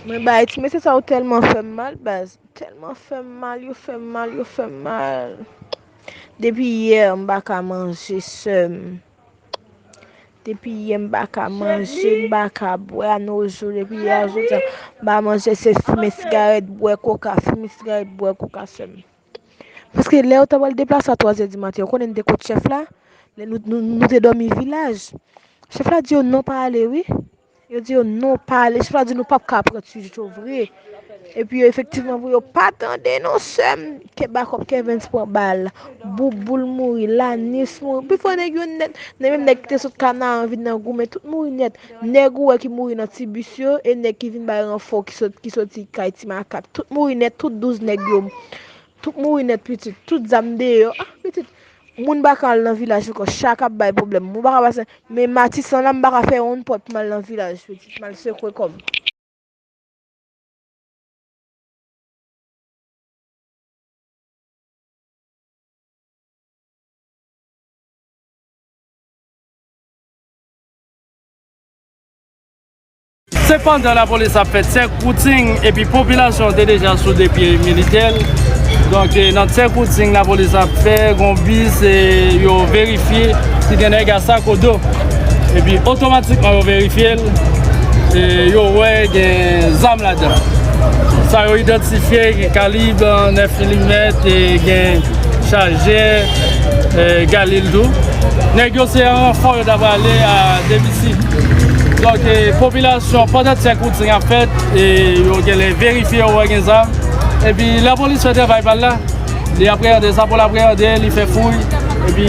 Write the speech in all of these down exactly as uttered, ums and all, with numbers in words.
Mwen bay ti mesye sa yo tèlman fè m mal, baz. Tèlman fè m mal, yo fè m mal, yo fè m mal. Depi yè, m pa ka manje, sè m. Depi yè, m pa ka manje, m pa ka bwè, a nos jours, depi yè a jodi a, m pa manje, se fimen sigarèt, bwè koka, fimen sigarèt, bwè koka, sè m. Paske lè yo ta pral deplase a twa zè di maten, yo konnen n te kot chèf la, lè nou, nou, nou te dòmi vilaj. Chèf la di yo non pa ale, wi. Yo di yo non pa ale. Chèf la di nou p ap ka pran ti jojo vre. Epi yo efektivman pou yo pa tande non sè m. Ke Bakòp Kevens pran bal. Bouboul mouri, Lanis mouri. Pifò nèg yo nèt. Nan menm nèg ki te sot Kanaran vin nan goumen, tout mouri nèt. Nèg ou wè ki mouri nan ti bis yo, e nèg ki vin bay ranfò ki sot, ki soti kay ti makak. Tout mouri nèt, tout douz nèg yo. Tout mouri nèt, pitit. Tout zam deyò. Ah, pitit. Moun pa ka al nan vilaj ankò. Chak ap bay pwoblèm. Moun pa ka pase. Men Matisan la, m pa ka fè yon pòt pou m al nan vilaj, pitit. M al sekwe kò m. Sepandan, lapolis ap fè check routing epi popilasyon te deja sou de pye militè l. Donk, eh, nan check routing lapolis ap fè, gon bis, eh, yo verifye si gen nèg a sak o do. Epi otomatikman yo verifye l, eh, yo wè gen zam ladan. Sa yo idantifye, gen kalib nèf milimèt, eh, gen chajè, eh, galil tou. Nèg yo se an ranfò yo ta prale a D P C. Donk, eh, popilasyon, pandan check routing ap fèt, eh, yo genlè verifye yo wè gen zam. Epi lapolis fè travay pa l la. Li apreyande sa pou l apreyande, li fè fouy. Epi,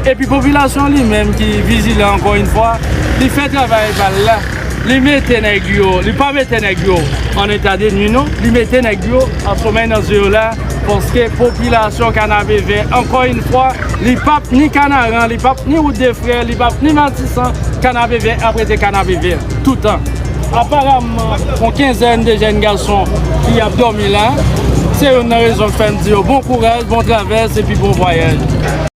epi popilasyon li menm ki vijilan ankò yon fwa, li fè travay pa l la. Li mete nèg yo, li pa mete nèg yo an eta de nwi non. Li mete nèg yo an somèy nan zye yo la, paske popilasyon Kanapevè, ankò yon fwa, li p ap ni Kanaran, li p ap ni Wout de Frè, li p ap ni Matisan, Kanapevè ap rete Kanapevè toutan. Aparamman, yon kenzèn de jèn gason ki ap dòmi la. Se youn nan rezon k fè m di yo bon kouraj, bon travès epi bon vwayaj.